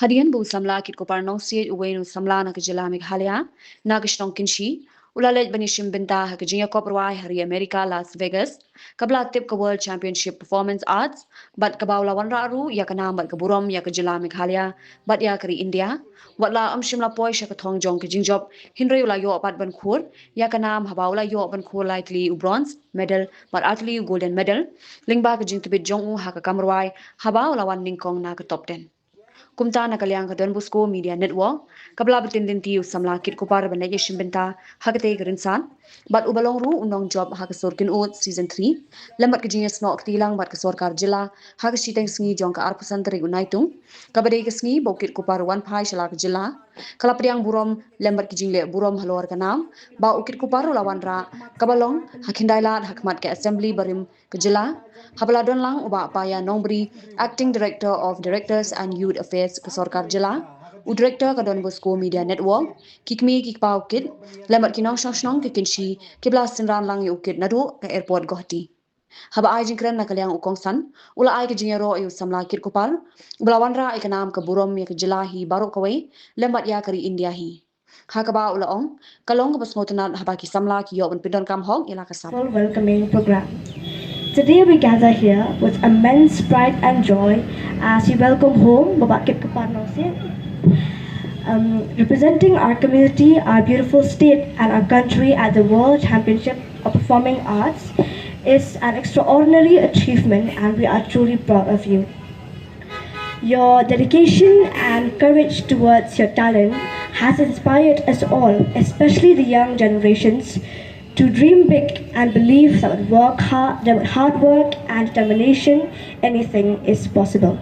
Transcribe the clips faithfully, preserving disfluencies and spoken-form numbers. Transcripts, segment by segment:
Hadien ba u samla Kitkopar Nongsiej, uwei na u samla na ka jylla Meghalaya, na ka shnong Kynshi, u la leit ban ïashim bynta ha ka jingïakop rwai ha ri America, Las Vegas, kaba la tip ka World Championship Performing Arts, bad kaba u la wanrah ruh ïa ka nam bad ka burom ïa ka jylla Meghalaya bad ïa ka ri India. Wat la ym shym la poi sha ka thong jong ka jingjop, hynrei u la ïoh pat ban khur ïa ka nam haba u la ïoh ban khur lai tylli u bronze medal bad ar tylli u golden medal, lyngba ka jingtbit jong u ha ka kam rwai, haba u la wan nyngkong na ka top ten. Kumta, na ka liang ka Don Bosco Media Network, kaba la btin lynti ïa u samla Kitkopar ban leit ïashim bynta ha katei ka rynsan, bad uba long ruh u nongjop ha ka sur Kynnoh Season three, lem bad ka jingïasnoh kti lang bad ka sorkar jylla ha ka shiteng sngi jong ka arphew san tarik u Naitung, kaba dei ka sngi ba u Kitkopar u wan phai sha la ka jylla, ka la pdiang burom lem bad ki jingleh burom halor ka nam ba u Kitkopar u la wanrah, kaba long ha Khyndailad ha khmat ka Assembly barim ka jylla, haba la don lang u Bah Paya Nongbri, Acting Director of Directors and Youth Affairs ka sorkar jylla, u Director ka Don Bosco Media Network, ki kmie ki kpa u Kit, lem bad ki nongshong shnong ka Kynshi, kiba la synran lang ïa u Kit naduh ka airport Guwahati. Haba ai jingkren na ka liang u kongsan, u la ai ka jingïaroh ïa u samla Kitkopar, uba la wanrah ïa ka nam ka burom ïa ka jylla hi baroh kawei, lem bad ïa ka ri India hi. Ha kaba u la ong, ka long kaba sngewtynnat haba ki samla ki ïoh ban pyndonkam hok ïa la ka sap. Welcoming program. Today we gather here with immense pride and joy as we welcome home Bah Kitkopar Nongsiej. Um, representing our community, our beautiful state, and our country at the World Championship of Performing Arts is an extraordinary achievement, and we are truly proud of you. Your dedication and courage towards your talent has inspired us all, especially the young generations, to dream big and believe that with work hard, that with hard work and determination, anything is possible.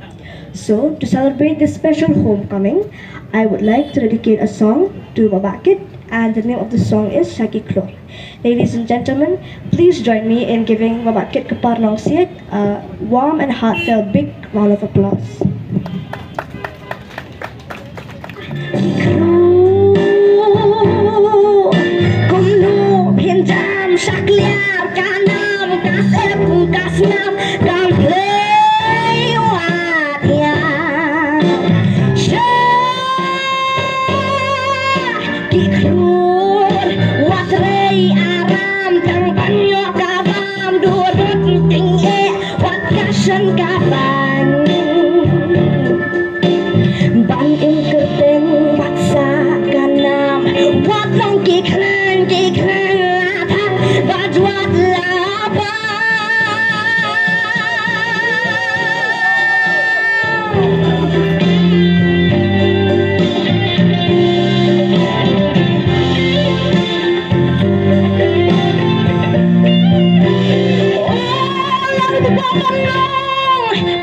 So, to celebrate this special homecoming, I would like to dedicate a song to Bah Kit, and the name of the song is Sha Ki Khlur. Ladies and gentlemen, please join me in giving Bah Kitkopar Nongsiej a warm and heartfelt big round of applause. Kumno phin jam shakliar ka nam ka sep ka snam kan play wat ïa. Sha ki khlur wat rei aram tang ban ïoh ka bam durut ting eh wat ka shen ka ban. Ban im kyrteng wat sa ka nam wat long ki khlaiñ ki khlaiñ la thang bad wat la ba.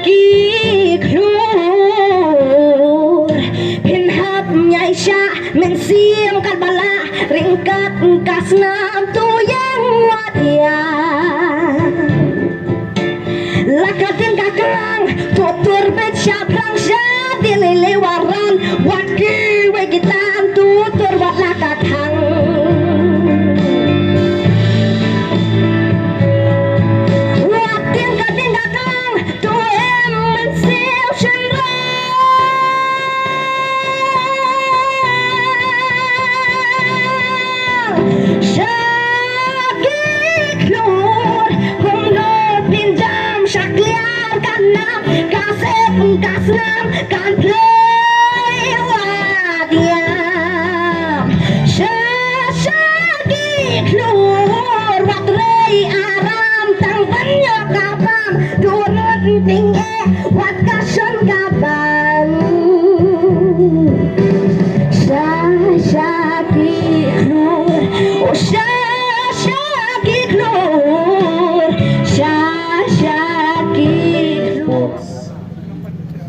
Ki khlur phin hap ñiah shah mynsiem kat ba lah ryngkat ka snam tu ïeng wat ïa. La ka ding ka klang tu tur beit sha phrang sha dili le waran wat kiwei ki tan tu tur wat la ka thang. Wat ding ka ding ka klang tu em mynsiem shynrang. Sha ki khlur kumno phin jam shakliar ka nam ka sep ka snam kan play wat ïa. Sha sha ki khlur wat rei aram tang ban ïoh ka bam durut ting eh wat ka shen ka ban. Sha sha ki khlur, oh sha sha ki khlur, sha sha ki khlur. Sports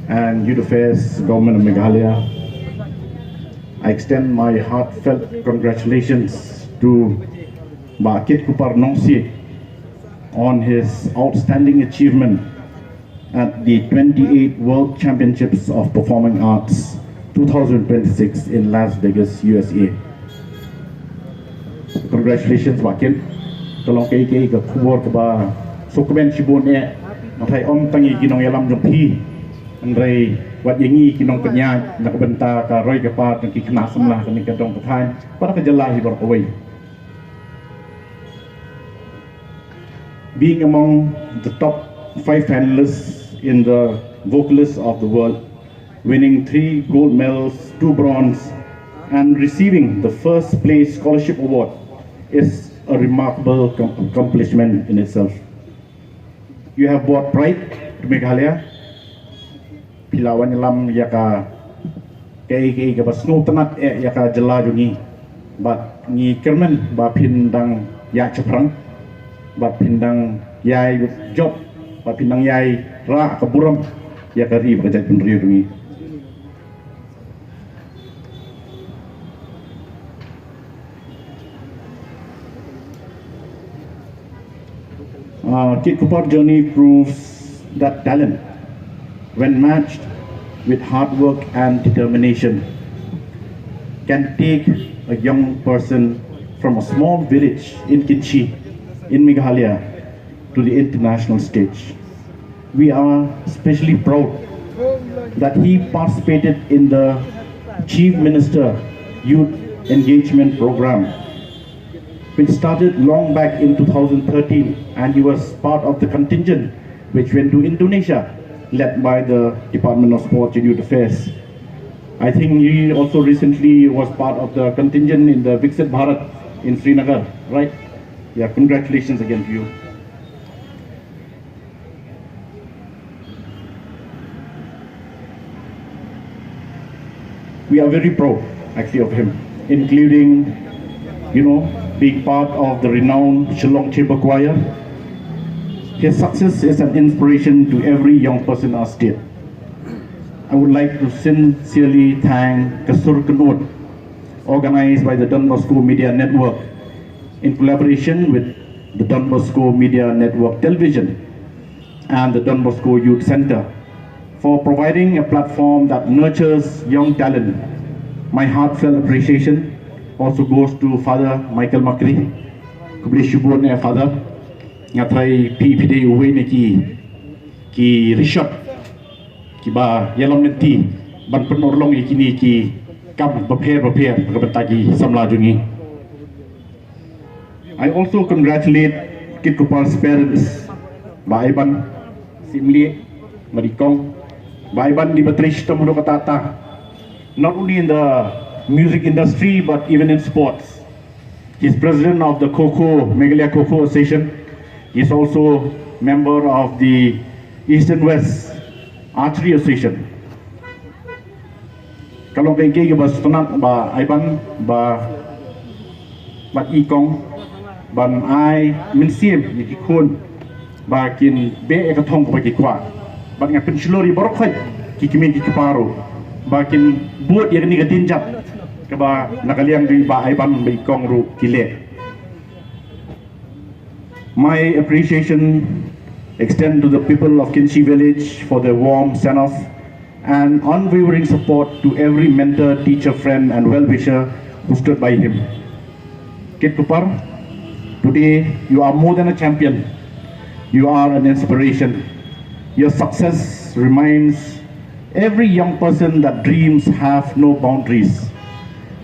and Youth Affairs, Government of Meghalaya. I extend my heartfelt congratulations to Bah Kitkopar Nongsiej on his outstanding achievement at the twenty-eighth World Championships of Performing Arts two thousand twenty-six in Las Vegas, U S A. Congratulations, Bah Kit. Ka long kaei kaei ka khubor kaba Sngewkmen shibun eh, nga tharai ym tang ïa ki nongïalam jong phi, hynrei wat ïa ngi ki nongpynïaid na ka bynta ka roi ka par jong ki khynnah samla kane ka dong ka thaiñ bad ka jylla hi baroh kawei. Being among the top five finalists in the Vocalists of the World, winning three gold medals, two bronze, and receiving the first place scholarship award is a remarkable com- accomplishment in itself. You have brought pride to Meghalaya. Phi la wan ïalam ïa ka, kaei kaei kaba sngewtynnat eh ïa ka jylla jong ngi. Bad ngi kyrmen ba phin dang ïaid shaphrang, bad phin dang ïai jop, bad phin dang ïai rah ka burom ïa ka ri bad ka jaitbynriew jong ngi. Uh, Kit Kupar's journey proves that talent, when matched with hard work and determination, can take a young person from a small village in Kynshi, in Meghalaya, to the international stage. We are especially proud that he participated in the Chief Minister Youth Engagement Program, which started long back in two thousand thirteen, and he was part of the contingent which went to Indonesia, led by the Department of Sports and Youth Affairs. I think he also recently was part of the contingent in the Viksit Bharat in Srinagar, right? Yeah, congratulations again to you. We are very proud, actually, of him, including, you know, being part of the renowned Shillong Chamber Choir. His success is an inspiration to every young person in our state. I would like to sincerely thank Kasur Kynnoh, organized by the Don Bosco Media Network in collaboration with the Don Bosco Media Network Television and the Don Bosco Youth Center, for providing a platform that nurtures young talent. My heartfelt appreciation also goes to Father Michael Makri. Khublei shibun eh Father. Nga tharai phi phi dei uwei na ki, ki rishot kiba ïalam lynti ban pynurlong ïa kine ki kam bapher bapher na ka bynta ki samla jong ngi. I also congratulate Kit Kupar's parents, Bah Iban, Simli, Madikong, Bah Iban di Batrish Tamudo Katata, not only in the music industry but even in sports. He's president of the Kho Kho, Meghalaya Kho Kho Association. He's also member of the East and West Archery Association. Ka long ka ïing kaba sngewtynnat ba ai ban ba bad i kong ban ai mynsiem ïa ki khun ba kin beh ïa ka thong kaba ki kwah. Bad nga pynshlur ïa baroh khoit ki kmie ki kpa ruh ba kin bud ïa kane ka dienjat kaba na ka liang jong i Bah Iban bad i kong ruh ki leh. My appreciation extend to the people of Kynshi village for their warm send-off and unwavering support to every mentor, teacher, friend, and well-wisher who stood by him. Kit Kupar, today you are more than a champion. You are an inspiration. Your success reminds every young person that dreams have no boundaries.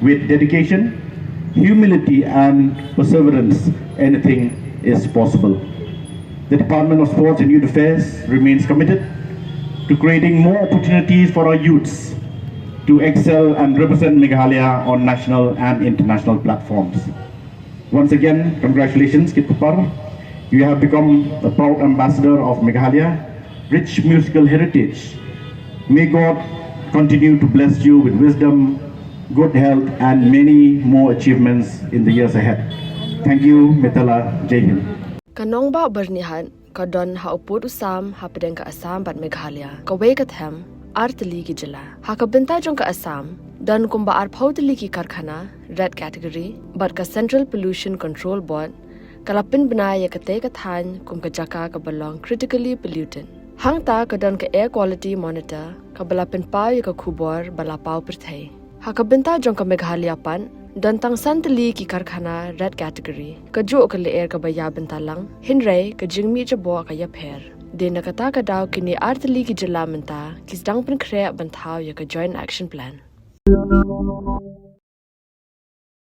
With dedication, humility, and perseverance, anything is possible. The Department of Sports and Youth Affairs remains committed to creating more opportunities for our youths to excel and represent Meghalaya on national and international platforms. Once again, congratulations, Kit Kupar. You have become a proud ambassador of Meghalaya rich musical heritage. May God continue to bless you with wisdom, good health, and many more achievements in the years ahead. Thank you, Mitala. Jai Hind. Ka nongbah Byrnihat ka don ha u pud u sam hapdeng ka Assam bad Meghalaya, kawei ka them, ar tylli ki jylla. Ha ka bynta jong ka Assam, don kumba arphew tylli ki karkhana, red category, bad ka Central Pollution Control Board ka la pynbna ïa katei ka thaiñ kum ka jaka kaba long critically polluted. Hangta ka don ka Air Quality Monitor kaba la pynpaw ïa ka khubor ba la paw pyrthei. Ha ka bynta jong ka Meghalaya pat, Don tang san tylli ki karkhana red category. Kajuh ka lyer kaba ïa bynta lang, hynrei ka jingmih jaboh ka ïapher. Dei na kata ka daw kine ar tylli ki jylla mynta ki sdang pynkhreh ban thaw ïa ka Joint Action Plan.